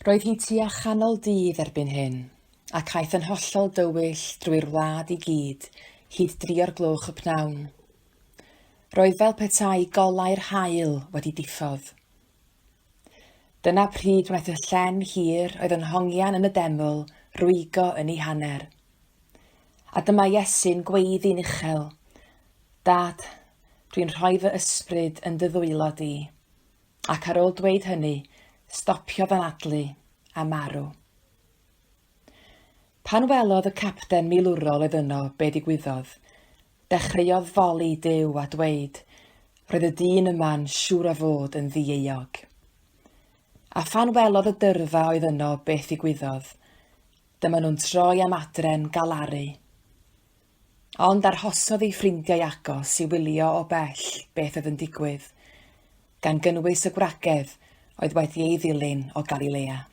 Roedd hi tua chanol dydd erbyn hyn, ac aeth yn hollol dywyll drwy'r wlad i gyd hyd dri o'r gloch y pnawn. Roedd fel petai golau'r haul wedi diffodd. Dyna pryd wnaeth y llen hir oedd yn hongian yn y deml rwygo yn ei hanner. A dyma Iesu'n gweiddi'n uchel, Dad, dwi'n rhoi fy ysbryd yn dy ddwylo di. Ac ar ôl dweud hynny, stopiodd anadlu a marw. Pan welodd y capten milwrol oedd yno be ddigwyddodd, dechreuodd foli Duw a dweud, Roedd y dyn yma'n siŵr o fod yn ddieuog. A phan welodd y dyrfa oedd yno beth ddigwyddodd, dyma nhw'n troi am adre'n galaru. Ond arhosodd ei ffrindiau agos i wylio o bell beth oedd yn digwydd, gan gynnwys y gwragedd oedd wedi ei ddilyn o Galilea.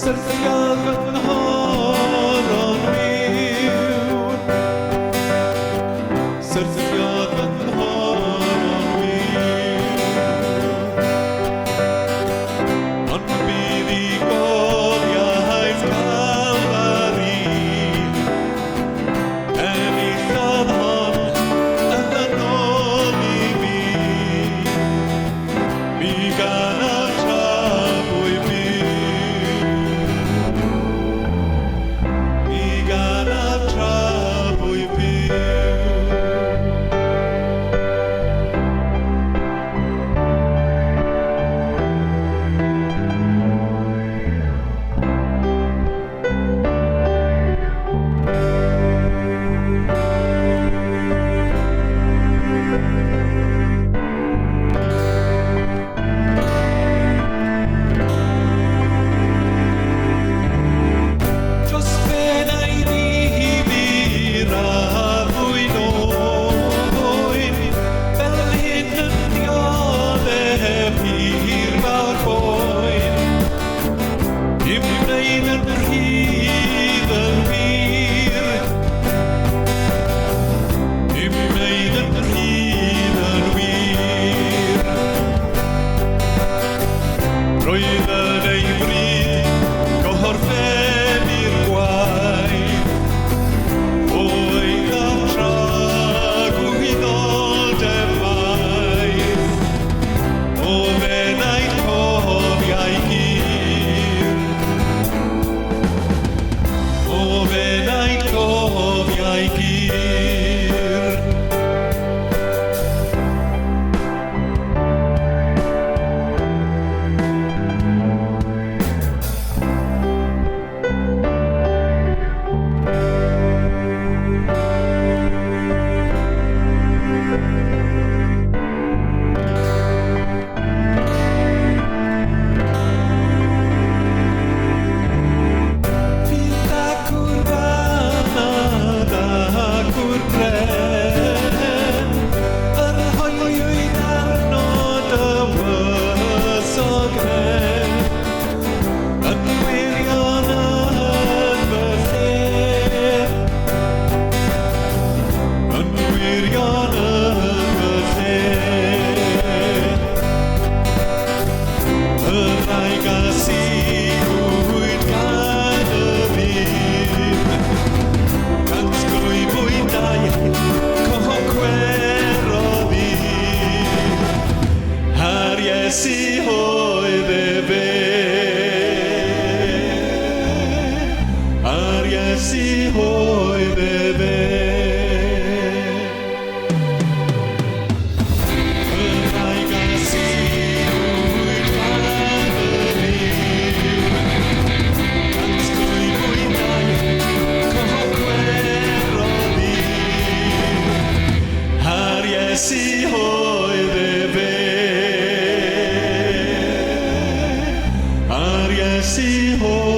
Syrthiodd fy nghoron wiw. Syrthiodd fy nghoron wiw. Ond buddugoliaeth Calfari enillodd hon yn ôl i fi. Mi ganaf tra bwy byw. Mi ganaf tra bwy byw. Dros fenaid i fi rafwyn oen, fel hyn yn dioddef hir fawr boen. Im gwneud yn rhydd yn wir, im gwneud yn rhydd yn wir. Roedd yn ei bryd gorffennu'r gwaith, o eithaf tragwyddoldeb maith. O fenaid cofiau hir. O fenaid cofiau hir. Fydd acw'r banad acw'r pren, yr hoeliwyd arno dywysog hen, yn wirion yn fy lle. Yn wirion yn fy lle. Y ddraig a sigwyd gan y byd, 102 concwerodd hi. A'r Iesu oedd efe. A'r Iesu oedd efe. Y ddraig a sigwyd gan y byd, 102 concwerodd hi. Iesu oedd efe. A'r Iesu oedd.